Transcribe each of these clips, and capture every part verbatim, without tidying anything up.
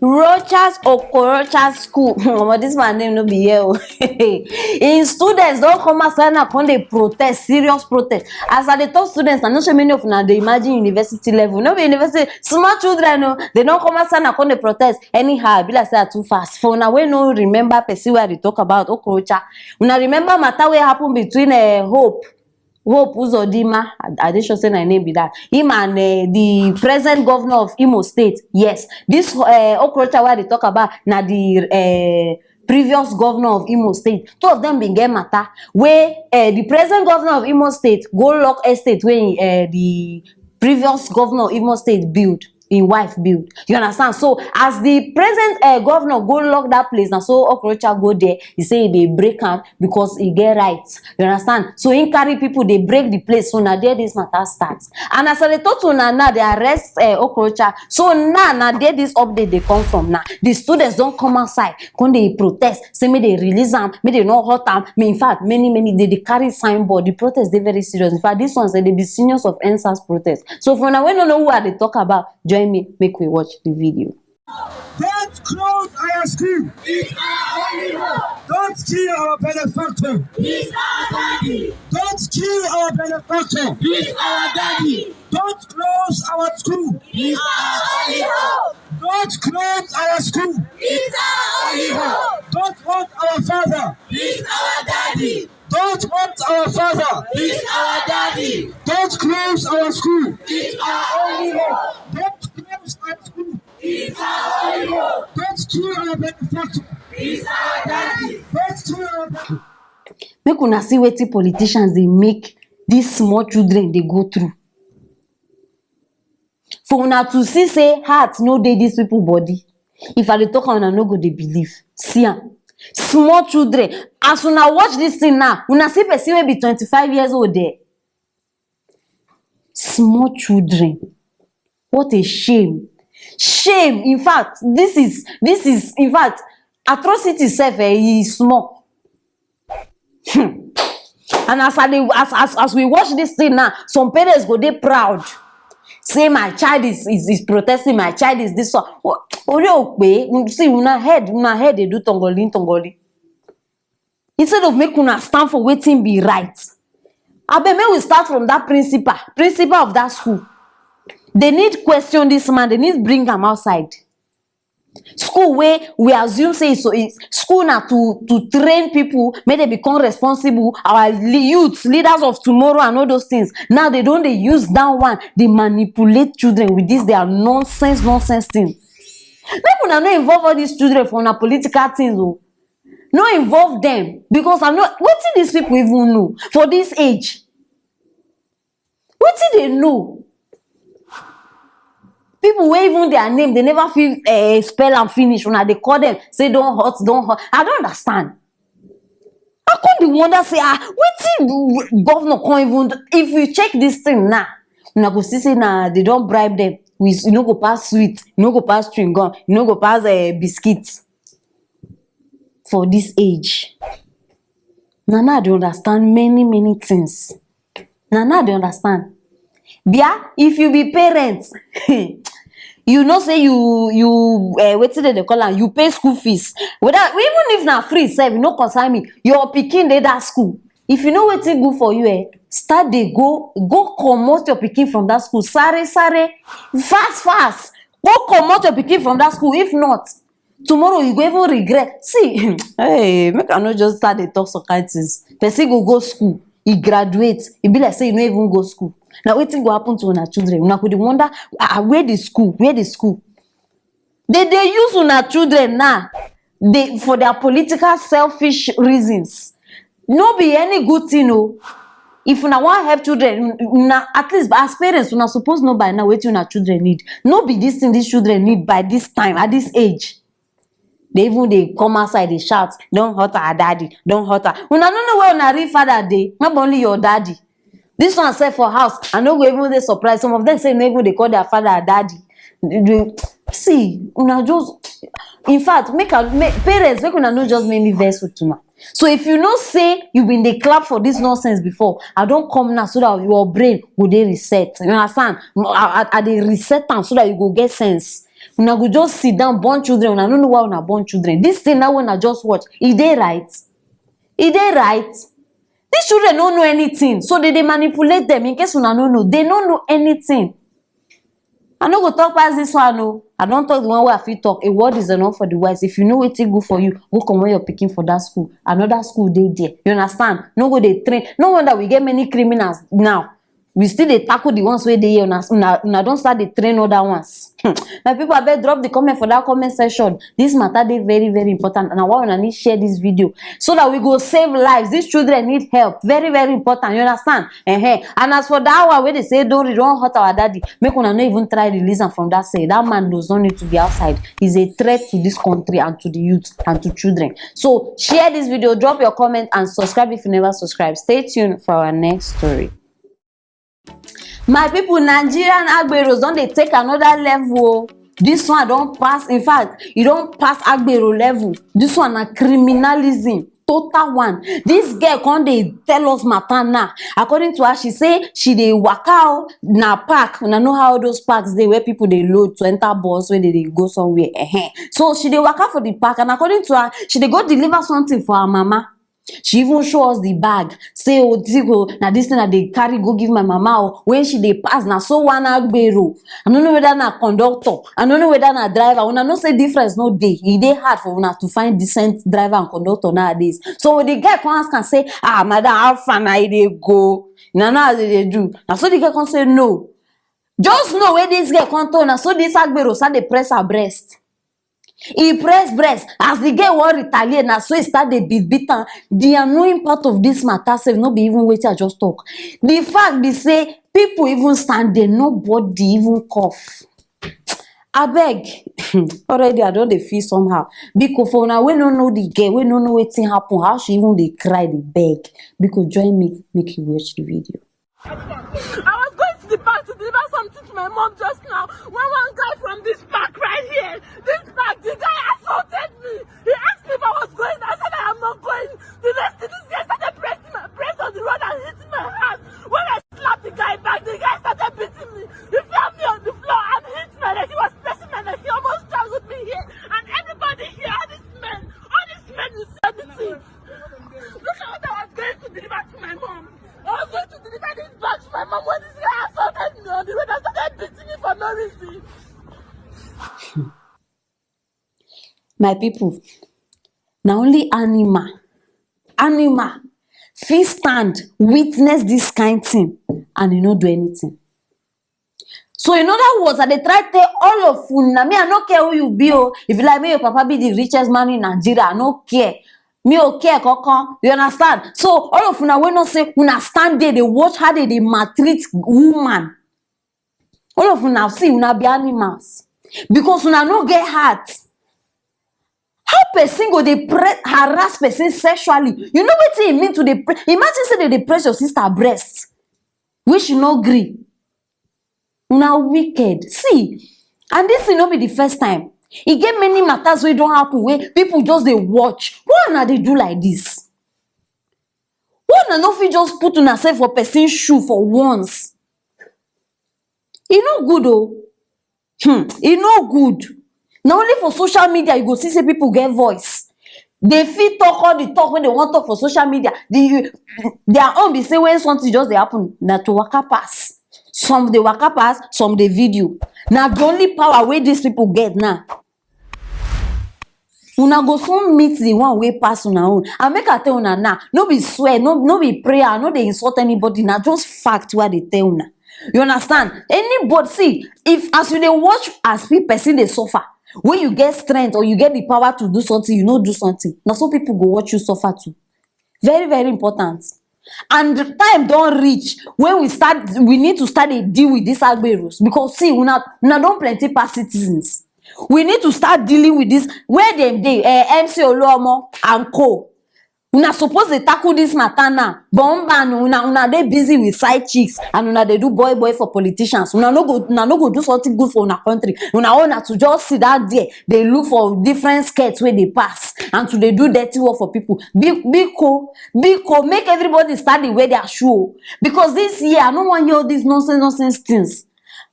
Rochas Okorocha school. Omo, this man name no be here o. Im students don come outside now, come dey protest, serious protest. As I dey talk students, I know say many of una dey imagine university level. No be university, small children o. Dem don come outside now, come dey protest anyhow. E be like say I too fast. For una wey no remember person wey I dey talk about, Okorocha. Una remember matter wey happen between, eh, Hope Hope Uzodinma, I, I dey sure say na im name be that. Him and, eh, the present governor of Imo State. Yes, this, eh, Okorocha wey I dey talk about na the, eh, previous governor of Imo State. Two of them bin get matter wey, eh, the present governor of Imo State go lock estate wey, eh, the previous governor of Imo State build, im wife build. You understand? So as the present, eh, governor go lock that place, na so Okorocha go there. He say he dey break am because he get right. You understand? So he carry people dey break the place. So na there this matter start. And as I dey talk to una now, they arrest, eh, Okorocha. So now na there this update dey come from now. The students don come outside, come dey protest, say make dem release am, make dem no hurt am. Me, in fact, many, many, dem dey carry signboard. The protest dey very serious. In fact, this ones, eh, dem be seniors of EndSARS protest. So for una wey no know who I dey talk about, join me, make we watch the video. Don't close our school. It's our only hope. Don't kill our benefactor. He's our daddy. Don't kill our benefactor. He's our daddy. Don't close our school. He's our only hope. Don't close our school. He's our only hope. Don't hurt our father. He's our daddy. Don't hurt our father. He's our daddy. Don't close our school. He's our only hope. Don't close our school. He's our only hope. Don't kill our benefactor. He's our daddy. Don't kill our benefactor. Make una see wetin politicians dey make these small children dey go through. For una to see say heart no dey these people body, if I dey talk am, una no go dey believe. See am. Small children. As una watch this thing now, una see person wey be twenty-five years old there. Small children. What a shame. Shame. In fact, this is, this is, in fact, atrocity sef, eh, e small. Hmm. And as I dey, as, as, as we watch this thing now, some parents go dey proud. Say my child is, is, is protesting, my child is this one. O-, ori o pe, see, una head, una head dey do tongoli, tongoli. Instead of make una stand for wetin be right, abeg, make we start from that principal, principal of that school. They need question this man, they need bring am outside. School wey we assume say, so is school na to, to train people, make dem become responsible, our le-, youths, leaders of tomorrow and all those things. Now they don dey use that one, dey manipulate children with this their nonsense, nonsense thing. Make una no involve all these children for una political things o. No involve them, because I know wetin these people even know for this age. Wetin they know? People wey even their name, they never fit, eh, spell am finish. Una dey call them, say, "Don hurt, don hurt." I don't understand. I come dey wonder say, ah, wetin governor come even do? If you check this thing now, una go see say na they don bribe them. We, e no go pass sweet, e no go pass chewing gum, e no go pass, eh, biscuit. For this age, na now I dey understand many, many things. Na now I dey understand. Bia, if you be parent, you know say you, you, eh, wetin dem dey call am, you pay school fees. Whether, even if na free sef, e no concern me. Your pikin dey that school. If you know wetin good for you, eh, start dey go, go comot your pikin from that school. Sare, sare, fast, fast. Go comot your pikin from that school. If not, tomorrow you go even regret. See, hey, make I no just start dey talk some kind things. Person go go school, he graduate, e be like say you no even go school. Na wetin go happen to una children? Una go dey wonder, ah, ah, where the school? Where the school? They dey use una children now, they, for their political selfish reasons. No be any good thing o. If una wan help children, una, at least as parents, una suppose know by now wetin una children need. No be this thing these children need by this time, at this age. They even dey come outside dey shout, "Don hurt our daddy, don hurt her." Una no know where una real father dey, no be only your daddy. This one sef for house, I no go even dey surprised. Some of them sef no even dey call their father daddy. You see, una just, in fact, make a, make, parents, make una no just make me vex with una. So if you know say you been dey clap for this nonsense before, I don come now so that your brain go dey reset. You understand? I, I, I dey reset am so that you go get sense. Una go just sit down, born children, una no know why una born children. This thing now wey una just watch, e dey right? E dey right? These children no know anything, so they dey manipulate them. In case una no know, they no know anything. I no go talk pass this one o. I don talk the one wey I fit talk. A word is enough for the wise. If you know wetin good for you, go comot your pikin for that school. Another school dey there. You understand? No go dey train. No wonder we get many criminals now. We still dey tackle the ones wey dey here. Una, una, una don start dey train other ones. Hmm. My people, abeg drop the comment for that comment section. This matter dey very, very important. And why una need share this video so that we go save lives. These children need help. Very, very important. You understand? Uh-huh. And as for that one wey dey say don, don hurt our daddy, make una no even try release am from that cell. That man does not need to be outside. He's a threat to this country and to the youth and to children. So share this video, drop your comment and subscribe if you never subscribe. Stay tuned for our next story. My people, Nigerian agberos don dey take another level o. This one don pass, in fact, e don pass agbero level. This one na criminalism, total one. This girl come dey tell us matter now. According to her, she say she dey waka o, na park. Una know how those parks dey where people dey load to enter bus wey dey dey go somewhere. Ehen. So she dey waka for the park, and according to her, she dey go deliver something for her mama. She even show us the bag, say, "Oh, this go, na this thing I dey carry go give my mama o." When she dey pass, na so one agbero, I no know whether na conductor, I no know whether na driver. Una know say difference no dey. E dey hard for una to find decent driver and conductor nowadays. So the guy come ask am say, "Ah, madam, how far na you dey go? Na now as you dey do?" Na so the guy come say, "No." Just know where this girl come turn, na so this agbero start dey press her breast. He press breast. As the girl wan retaliate, na so he start dey beat, beat am. The annoying part of this matter sef no be even wetin I just talk. The fact be say people even stand there, nobody even cough. Abeg, already I don dey feel somehow. Biko, for una wey no know the girl, wey no know wetin happen, how she even dey cry, dey beg, biko join me make you watch the video. I was going to the park to deliver something to my mom just now when one guy from this park right here, this park, the guy assaulted me. He asked me if I was going. I said I am not going. The next thing, this guy started pressing my, press on the road and hitting my hand. When I slapped the guy back, the guy started beating me. He found me on the floor and hit my leg. He was pressing my leg. He almost strangled me here. And everybody here, all these men, all these men, you said the thing. Look at what I was going to deliver to my mom. I was going to deliver this bag to my mom when this guy assaulted me on the road and started beating me for no reason. My people, na only animal, animal fit stand witness this kind thing and e no do anything. So in other words, I dey try tell all of una, me, I no care who you be o. If you like, make your papa be the richest man in Nigeria, I no care. Me o care kankan. You understand? So all of una wey know say una stand there, dey watch how they dey maltreat woman. All of una, see, una be animals because una no get heart. How person go dey pre-, harass person sexually? You know wetin e mean to dey pre-, imagine say they dey press your sister breast, which you no gree. Una wicked. See, and this thing no be the first time. E get many matters wey don happen wey people just dey watch. Why una dey do like this? Why una no fit just put una self for person shoe for once? E no good o. Hmm, e no good. Na only for social media you go see say people get voice. They fit talk all the talk wey they wan talk for social media. The, their own be say when something just dey happen, na to waka pass. Some dey waka pass, some dey video. Na the only power wey these people get now. Una go soon meet the one wey pass una own. And make I tell una now, no be swear, no, no be prayer, I no dey insult anybody. Na just fact wey I dey tell una. You understand? Anybody, see, if as you dey watch as pe-, person dey suffer, when you get strength or you get the power to do something, you no do something. Na so people go watch you suffer too. Very, very important. And time don reach when we start, we need to start dey deal with these agberos because see, una, una don plenty pass citizens. We need to start dealing with this. Where dem dey, eh, M C Oluomo and co. Una suppose dey tackle this matter now. But mbanụ, una, una dey busy with side chicks and una dey do boy boy for politicians. Una no go, una no go do something good for una country. Una own na to just sit down there, dey look for different skirts wey dey pass and to dey do dirty work for people. Bi-, biko, biko, make everybody start dey wear their shoe o. Because this year, I no wan hear all these nonsense, nonsense things.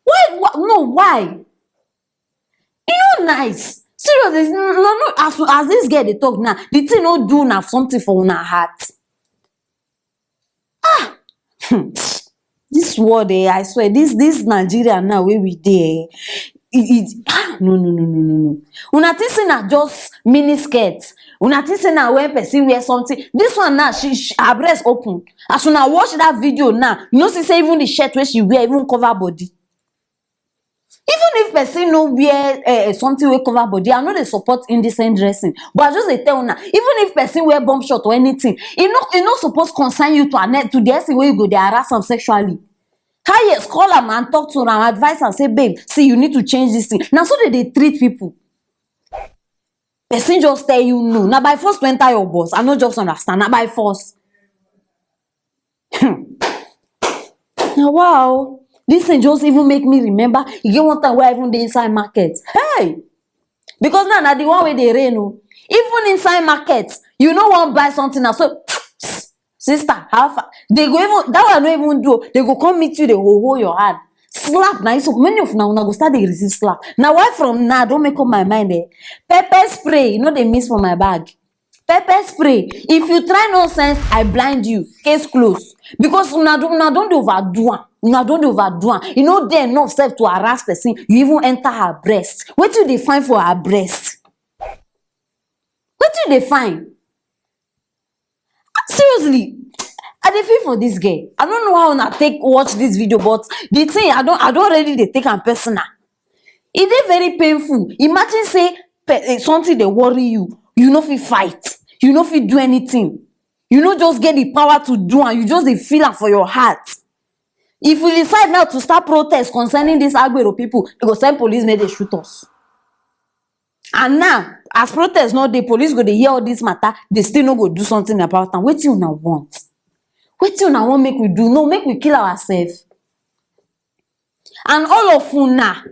Why, why, no, why? E no nice. Serious, no, no, as, as this girl dey talk now, the thing no do na something for una heart. Ah, hmm. This world, eh, I swear, this, this Nigeria now wey we dey, eh, e, e, ah, no, no, no, no, no, no. Una think say na just mini skirt? Una think say na when person wear something? This one now, she, she, her breast open. As una watch that video now, you know, see say even the shirt wey she wear even cover body. Even if person no wear, eh, eh, something wey cover body, I no dey support indecent dressing. But I just dey tell una, even if person wear bomb short or anything, e no, e no suppose concern you to a ne-, to the extent wey you go dey harass am sexually. Highest, call am and talk to am, advise am, say, "Babe, see, you need to change this thing." Na so they dey treat people. Person just tell you no. Na by force to enter your bus. I no just understand. Na by force. Hmm. Na wow. This thing just even make me remember. E get one time wey I even dey inside market. Hey! Because now na the one wey dey rain o. Even inside market, you no wan buy something na so, "Sister, how far?" They go even, that one no even do. They go come meet you, they go hold your hand. Slap na, so many of una, una go start dey receive slap. Na why from now, I don make up my mind, eh. Pepper spray, e no dey miss for my bag. Pepper spray. If you try nonsense, I blind you. Case closed. Because una don, una don dey overdo am. Una don dey overdo am. E no dey enough sef to harass person. You even enter her breast. Wetin you dey find for her breast? Wetin you dey find? Seriously, I dey feel for this girl. I don't know how una take watch this video, but the thing, I don, I don already dey take am personal. E dey very painful. Imagine say pe-, eh, something dey worry you. You no fit fight. You no fit do anything. You no just get the power to do am. You just dey feel am for your heart. If we decide now to start protest concerning these Agbero people, they go send police make they shoot us. And now, as protest no dey, police go dey hear all this matter, they still no go do something about am. Wetin una want? Wetin una want make we do? No, make we kill ourselves. And all of una,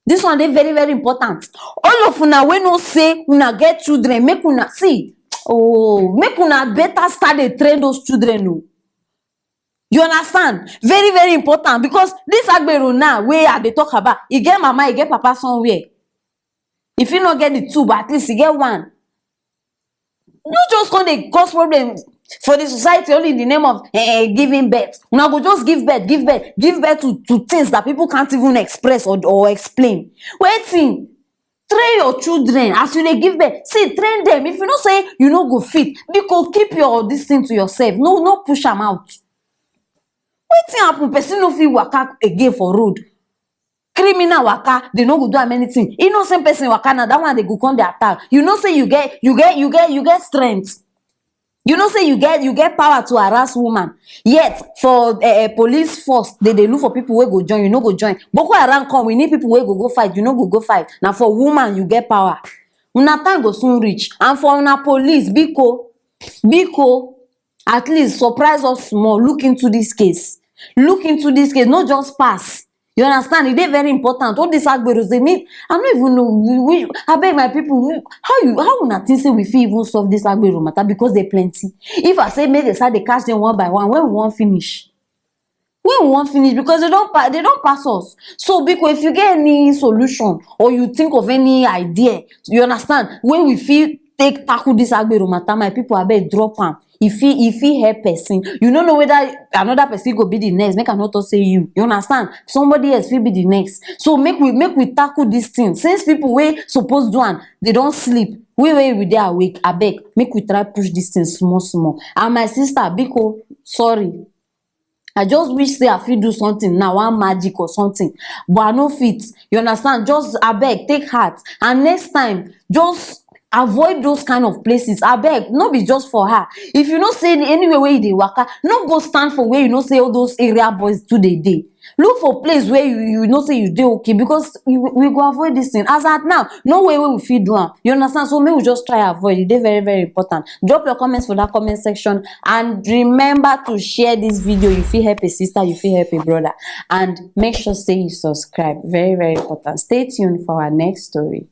this one dey very, very important. All of una wey know say una get children, make una see, oh, make una better start dey train those children o. You understand? Very, very important, because this Agbero now wey I dey talk about, e get mama, e get papa somewhere. If you no get the two, but at least you get one. No just come dey cause problem for the society only in the name of, eh, eh, giving birth. Una go just give birth, give birth, give birth to, to things that people can't even express or, or explain. Wetin? Train your children as you dey give birth. See, train them. If you know say you no go fit, biko, keep your this thing to yourself. No, no push am out. Wetin happen? Person no fit waka again for road. Criminal waka, they no go do am anything. Innocent person waka, na that one they go come dey attack. You know say you get, you get, you get, you get strength. You know say you get, you get power to harass woman. Yet for, eh, eh, police force, they dey look for people wey go join. You no go join. Boko Haram come, we need people wey go go fight. You no go go fight. Na for woman you get power. Una time go soon reach. And for una police, biko, biko, at least surprise us small. Look into this case. Look into this case. No just pass. You understand? E dey very important. All these Agberos, they need, I don't even know. We, we, I beg my people, we, how you, how una think say we fit even solve this Agbero matter? Because they plenty. If I say make they start dey catch them one by one, when we wan finish? When we wan finish? Because they don pa-, they don pass us. So, biko, if you get any solution or you think of any idea, you understand, wey we fit take tackle this Agbero matter, my people, abeg, drop am. E fit, e fit help person. You no know whether another person go be the next. Make I no talk say you. You understand? Somebody else fit be the next. So make we, make we tackle this thing. Since people wey suppose do am, they don sleep. We wey we dey awake, abeg, make we try push this thing small small. And my sister, biko, sorry. I just wish say I fit do something now, one magic or something, but I no fit. You understand? Just abeg, take heart. And next time, just avoid those kind of places. Abeg, no be just for her. If you know say any, anywhere where you dey waka, no go stand for where you know say all those area boys too dey dey. Look for place where you, you know say you dey okay, because you, we go avoid this thing. As at now, no way wey we fit do am. You understand? So make we just try avoid. E dey very, very important. Drop your comments for that comment section, and remember to share this video. You fit help a sister, you fit help a brother, and make sure say you subscribe. Very, very important. Stay tuned for our next story.